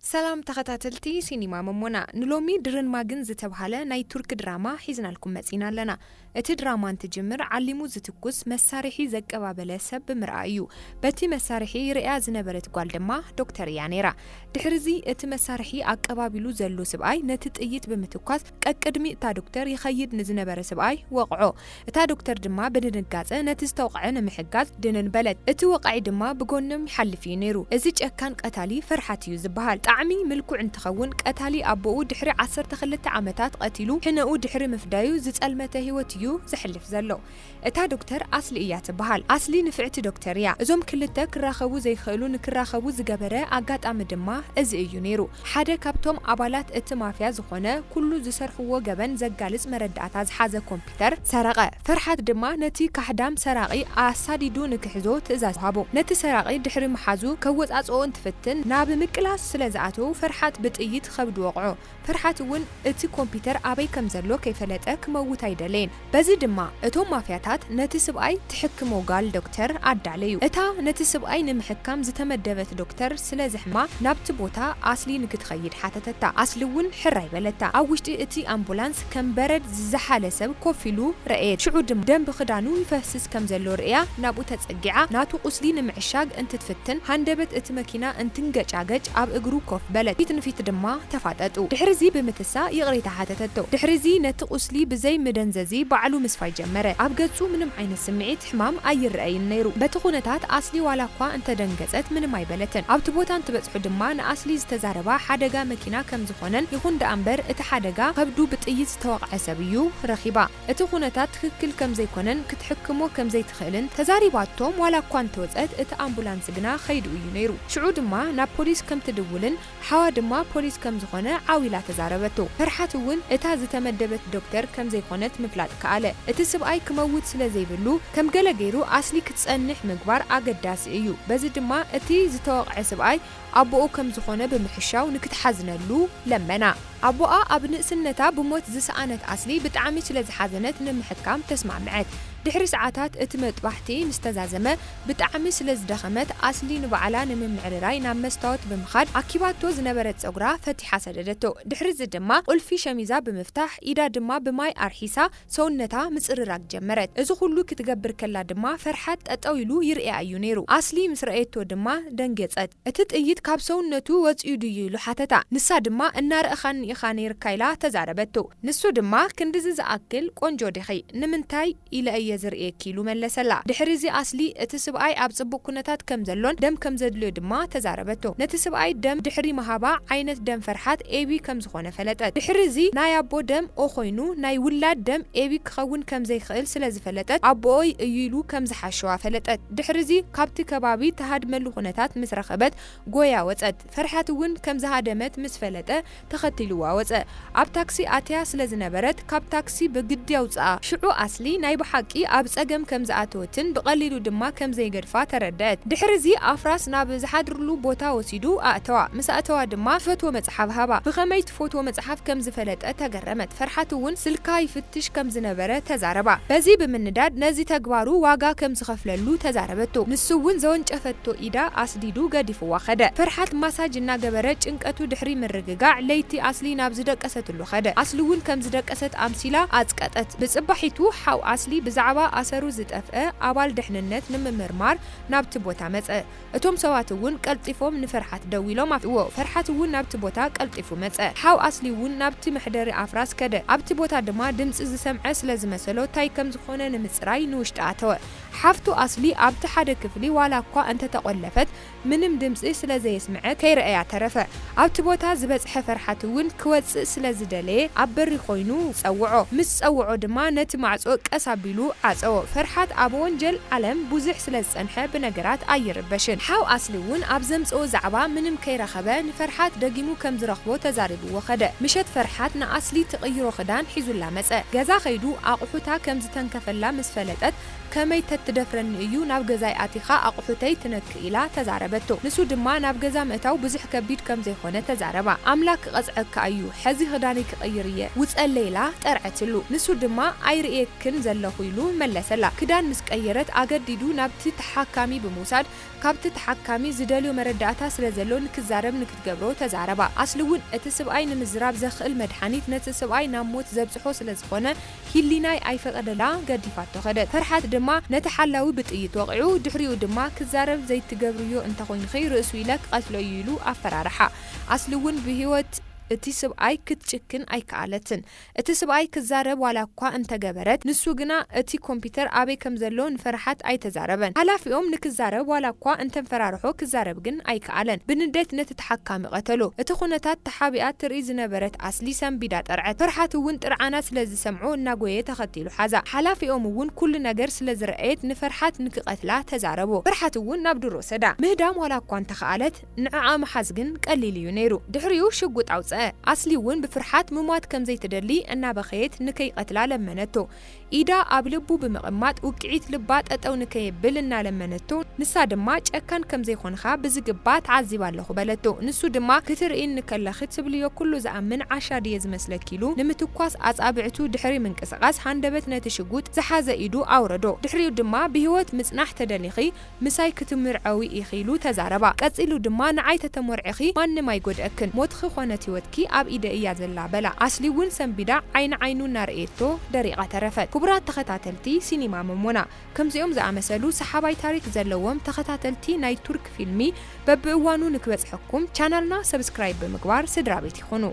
ሰላም ተኸታተልቲ ሲኒማ መሞና፣ ንሎሚ ድርን ማግን ዝተብሃለ ናይ ቱርክ ድራማ ሒዝናልኩም መጺና ኣለና። እቲ ድራማ እንትጅምር ዓሊሙ ዝትኩስ መሳርሒ ዘቀባበለ ሰብ ብምርኣይ እዩ። በቲ መሳርሒ ይርእያ ዝነበረት ጓል ድማ ዶክተር እያ ነይራ። ድሕርዚ እቲ መሳርሒ ኣቀባቢሉ ዘሎ ስብኣይ ነቲ ጥይት ብምትኳስ ቀቅድሚ እታ ዶክተር ይኸይድ ንዝነበረ ስብኣይ ወቕዖ። እታ ዶክተር ድማ ብድንጋጸ ነቲ ዝተወቕዐ ንምሕጋዝ ድንን በለት። እቲ ወቓዒ ድማ ብጎኖም ይሓልፍ እዩ ነይሩ። እዚ ጨካን ቀታሊ ፈርሓት እዩ ዝበሃል። ጣዕሚ ምልኩዕ እንትኸውን ቀታሊ ኣቦኡ ድሕሪ ዓሰርተ ክልተ ዓመታት ቀቲሉ ሕነኡ ድሕሪ ምፍዳዩ ዝጸልመተ ህይወት እዩ ዘሕልፍ ዘሎ። እታ ዶክተር ኣስሊ እያ ትበሃል። ኣስሊ ንፍዕቲ ዶክተር እያ። እዞም ክልተ ክራኸቡ ዘይኽእሉ ንክራኸቡ ዝገበረ ኣጋጣሚ ድማ እዚ እዩ ነይሩ። ሓደ ካብቶም ኣባላት እቲ ማፍያ ዝኾነ ኩሉ ዝሰርሕዎ ገበን ዘጋልጽ መረዳእታ ዝሓዘ ኮምፒተር ሰረቐ። ፈርሓት ድማ ነቲ ካሕዳም ሰራቒ ኣሳዲዱ ንክሕዞ ትእዛዝ ወሃቦ። ነቲ ሰራቒ ድሕሪ ምሓዙ ከወጻጽኦ እንትፍትን ናብ ምቅላስ ስለ ዝኣተዉ ፈርሓት ብጥይት ከብዱ ወቕዖ። ፈርሓት እውን እቲ ኮምፒተር ኣበይ ከም ዘሎ ከይፈለጠ ክመውት ኣይደለየን። በዚ ድማ እቶም ማፍያታት ነቲ ስብኣይ ትሕክሞ ጋል ዶክተር ኣዳለዩ። እታ ነቲ ስብኣይ ንምሕካም ዝተመደበት ዶክተር ስለ ዘሕማ ናብቲ ቦታ ኣስሊ ንክትኸይድ ሓተተታ። ኣስሊ እውን ሕራይ በለታ። ኣብ ውሽጢ እቲ ኣምቡላንስ ከም በረድ ዝዘሓለ ሰብ ኮፍ ኢሉ ረኣየት። ሽዑ ድማ ደም ብኽዳኑ ይፈስስ ከም ዘሎ ርእያ ናብኡ ተጸጊዓ ናቱ ቁስሊ ንምዕሻግ እንትትፍትን ሃንደበት እቲ መኪና እንትንገጫገጭ ኣብ እግሩ ኮፍ በለት። ፊት ንፊት ድማ ተፋጠጡ። ድሕርዚ ብምትሳ ይቕሬታ ሓተተቶ። ድሕርዚ ነቲ ቁስሊ ብዘይ መደንዘዚ ባዕሉ ምስፋይ ጀመረ። ኣብ ገጹ ምንም ዓይነት ስምዒት ሕማም ኣይረኣይን ነይሩ። በቲ ኩነታት ኣስሊ ዋላ እኳ እንተደንገጸት ምንም ኣይበለትን። ኣብቲ ቦታ እንትበጽሑ ድማ ንኣስሊ ዝተዛረባ ሓደጋ መኪና ከም ዝኾነን ይኹን ደኣ እምበር እቲ ሓደጋ ከብዱ ብጥይት ዝተወቕዐ ሰብ እዩ ረኺባ። እቲ ኩነታት ትኽክል ከም ዘይኮነን ክትሕክሞ ከም ዘይትኽእልን ተዛሪባቶም ዋላ እኳ እንተወጸት እቲ ኣምቡላንስ ግና ከይዱ እዩ ነይሩ። ሽዑ ድማ ናብ ፖሊስ ከም ትድውልን ሓዋ ድማ ፖሊስ ከም ዝኾነ ዓው ኢላ ተዛረበቶ። ፈርሓት እውን እታ ዝተመደበት ዶክተር ከም ዘይኮነት ምፍላጥ ከኣለ። እቲ ስብኣይ ክመውት ስለ ዘይብሉ ከም ገለ ገይሩ ኣስሊ ክትጸንሕ ምግባር ኣገዳሲ እዩ። በዚ ድማ እቲ ዝተወቕዐ ስብኣይ ኣቦኡ ከም ዝኾነ ብምሕሻው ንክትሓዝነሉ ለመና። ኣቦኣ ኣብ ንእስነታ ብሞት ዝሰኣነት ኣስሊ ብጣዕሚ ስለ ዝሓዘነት ንምሕካም ተስማምዐት። ድሕሪ ሰዓታት እቲ መጥባሕቲ ምስ ተዛዘመ ብጣዕሚ ስለ ዝደኸመት ኣስሊ ንባዕላ ንምምዕርራይ ናብ መስታወት ብምኻድ ኣኪባቶ ዝነበረት ጸጉራ ፈቲሓ ሰደደቶ። ድሕሪዚ ድማ ቁልፊ ሸሚዛ ብምፍታሕ ኢዳ ድማ ብማይ ኣርሒሳ ሰውነታ ምጽርራግ ጀመረት። እዚ ኩሉ ክትገብር ከላ ድማ ፈርሓት ጠጠው ኢሉ ይርእያ እዩ ነይሩ። ኣስሊ ምስ ረኣየቶ ድማ ደንገጸት። እቲ ጥይት ካብ ሰውነቱ ወጺኡ ድዩ ኢሉ ሓተታ። ንሳ ድማ እናረኣኻኒ ኢኻ ነይርካ ኢላ ተዛረበቶ። ንሱ ድማ ክንድዚ ዝኣክል ቆንጆ ዲኺ? ንምንታይ ኢለ እየ ዝርእየኪ ኢሉ መለሰላ። ድሕሪዚ ኣስሊ እቲ ስብኣይ ኣብ ጽቡቕ ኩነታት ከም ዘሎን ደም ከም ዘድልዮ ድማ ተዛረበቶ። ነቲ ስብኣይ ደም ድሕሪ ምሃባ ዓይነት ደም ፈርሓት ኤቢ ከም ዝኾነ ፈለጠት። ድሕሪዚ ናይ ኣቦ ደም ኦ ኮይኑ ናይ ውላድ ደም ኤቢ ክኸውን ከም ዘይክእል ስለ ዝፈለጠት ኣቦኦይ እዩ ኢሉ ከም ዝሓሸዋ ፈለጠት። ድሕሪዚ ካብቲ ከባቢ ትሃድመሉ ኩነታት ምስ ረኸበት ጎያ ወጸት። ፈርሓት እውን ከም ዝሃደመት ምስ ፈለጠ ተኸቲልዋ ወጸ። ኣብ ታክሲ ኣትያ ስለ ዝነበረት ካብ ታክሲ ብግዲ ኣውጽኣ። ሽዑ ኣስሊ ናይ ብሓቂ ኣብ ጸገም ከም ዝኣተወትን ብቐሊሉ ድማ ከም ዘይገድፋ ተረድአት። ድሕሪዚ ኣፍራስ ናብ ዝሓድርሉ ቦታ ወሲዱ ኣእተዋ። ምስ ኣእተዋ ድማ ትፈትዎ መጽሓፍ ሃባ። ብኸመይ ትፈትዎ መጽሓፍ ከም ዝፈለጠ ተገረመት። ፈርሓት እውን ስልካ ይፍትሽ ከም ዝነበረ ተዛረባ። በዚ ብምንዳድ ነዚ ተግባሩ ዋጋ ከም ዝኸፍለሉ ተዛረበቶ። ንሱ እውን ዘወንጨፈቶ ኢዳ ኣስዲዱ ገዲፍዋ ኸደ። ፈርሓት ማሳጅ እናገበረ ጭንቀቱ ድሕሪ ምርግጋዕ ለይቲ ኣስሊ ናብ ዝደቀሰትሉ ኸደ። ኣስሊ እውን ከም ዝደቀሰት ኣምሲላ ኣጽቀጠት። ብጽባሒቱ ሓው ኣስሊ ብዛዕባ ኣሰሩ ዝጠፍአ ኣባል ድሕንነት ንምምርማር ናብቲ ቦታ መጸ። እቶም ሰባት እውን ቀልጢፎም ንፈርሓት ደዊሎም ኣፍዎ። ፈርሓት እውን ናብቲ ቦታ ቀልጢፉ መጸ። ሓው ኣስሊ እውን ናብቲ መሕደሪ ኣፍራስ ከደ። ኣብቲ ቦታ ድማ ድምጺ ዝሰምዐ ስለ ዝመሰሎ ታይ ከም ዝኾነ ንምጽራይ ንውሽጢ ኣተወ። ሓፍቱ ኣስሊ ኣብቲ ሓደ ክፍሊ ዋላ እኳ እንተተቆለፈት ምንም ድምጺ ስለ ዘየስምዐት ከይረኣያ ተረፈ። ኣብቲ ቦታ ዝበጽሐ ፈርሓት እውን ክወጽእ ስለ ዝደለየ ኣብ በሪ ኮይኑ ጸውዖ። ምስ ጸውዖ ድማ ነቲ ማዕጾ ቀስ ኣቢሉ ዓጸዎ። ፈርሓት ኣብ ወንጀል ዓለም ብዙሕ ስለ ዝጸንሐ ብነገራት ኣይርበሽን። ሓው ኣስሊ እውን ኣብ ዘምጽኦ ዛዕባ ምንም ከይረኸበ ንፈርሓት ደጊሙ ከም ዝረኽቦ ተዛሪብዎ ኸደ። ምሸት ፈርሓት ንኣስሊ ትቕይሮ ክዳን ሒዙላ መጸ። ገዛ ኸይዱ ኣቑሑታ ከም ዝተንከፈላ ምስ ፈለጠት ከመይ ትደፍረኒ እዩ፣ ናብ ገዛይ ኣቲኻ ኣቑሑተይ ትነክ ኢላ ተዛረበቶ። ንሱ ድማ ናብ ገዛ ምእታው ብዙሕ ከቢድ ከም ዘይኮነ ተዛረባ። ኣምላክ ክቐጽዐካ እዩ፣ ሕዚ ክዳነይ ክቐይር እየ፣ ውጸለይ ኢላ ጠርዐትሉ። ንሱ ድማ ኣይርእየክን ዘለኹ ኢሉ መለሰላ። ክዳን ምስ ቀየረት ኣገዲዱ ናብቲ ተሓካሚ ብምውሳድ ካብቲ ተሓካሚ ዝደልዮ መረዳእታ ስለ ዘሎ ንክዛረብ ንክትገብሮ ተዛረባ። ኣስሊ እውን እቲ ስብኣይ ንምዝራብ ዘኽእል መድሓኒት ነቲ ስብኣይ ናብ ሞት ዘብጽሖ ስለ ዝኾነ ሂሊናይ ኣይፈቐደላ ገዲፋቶ ከደት። ፍርሓት ድማ ነቲ ሓላዊ ብጥይት ወቒዑ ድሕሪኡ ድማ ክዛረብ ዘይትገብርዮ እንተኾይንኺ ርእሱ ኢለ ክቐትሎ እዩ ኢሉ ኣፈራርሓ። ኣስሊ እውን ብህይወት እቲ ስብኣይ ክትጭክን ኣይከኣለትን። እቲ ስብኣይ ክዛረብ ዋላ እኳ እንተገበረት ንሱ ግና እቲ ኮምፒተር ኣበይ ከም ዘሎ ንፍርሓት ኣይተዛረበን። ሓላፊኦም ንክዛረብ ዋላ እኳ እንተንፈራርሖ ክዛረብ ግን ኣይከኣለን። ብንዴት ነቲ ተሓካሚ ቀተሎ። እቲ ኩነታት ተሓቢኣ ትርኢ ዝነበረት ኣስሊ ሰንቢዳ ጠርዐት። ፍርሓት እውን ጥርዓና ስለ ዝሰምዖ እናጎየ ተኸቲሉ ሓዛ። ሓላፊኦም እውን ኩሉ ነገር ስለ ዝረኣየት ንፍርሓት ንክቐትላ ተዛረቦ። ፍርሓት እውን ናብ ዱር ወሰዳ። ምህዳም ዋላ እኳ እንተኸኣለት ንዕኣ ምሓዝ ግን ቀሊል እዩ ነይሩ። ድሕሪኡ ሽጉጥ ኣውጸአ። ኣስሊ እውን ብፍርሓት ምሟት ከም ዘይትደሊ እናበኸየት ንከይቐትላ ለመነቶ። ኢዳ ኣብ ልቡ ብምቕማጥ ውቅዒት ልባ ጠጠው ንከየብል እናለመነቶ፣ ንሳ ድማ ጨካን ከም ዘይኮንኻ ብዝግባእ ተዓዚባ ኣለኹ በለቶ። ንሱ ድማ ክትርእይኒ ከለኺ ትብልዮ ኩሉ ዝኣምን ዓሻ ድየ ዝመስለኪ ኢሉ ንምትኳስ ኣጻብዕቱ ድሕሪ ምንቅስቓስ ሃንደበት ነቲ ሽጉጥ ዝሓዘ ኢዱ ኣውረዶ። ድሕሪኡ ድማ ብህይወት ምጽናሕ ተደሊኺ ምሳይ ክትምርዐዊ ኢኺ ኢሉ ተዛረባ። ቀጺሉ ድማ ንዓይ ተተሞርዒኺ ማንም ኣይጎድኣክን፣ ሞትኺ ኮነት ህይወትኪ ኣብ ኢደ እያ ዘላ በላ። ኣስሊ እውን ሰንቢዳ ዓይኒ ዓይኑ እናረኣየቶ ደሪቓ ተረፈት። ክቡራት ተኸታተልቲ ሲኒማ መሞና፣ ከምዚኦም ዝኣመሰሉ ሰሓባይ ታሪክ ዘለዎም ተኸታተልቲ ናይ ቱርክ ፊልሚ በብእዋኑ ንክበጽሐኩም ቻናልና ሰብስክራይብ ብምግባር ስድራ ቤት ይኹኑ።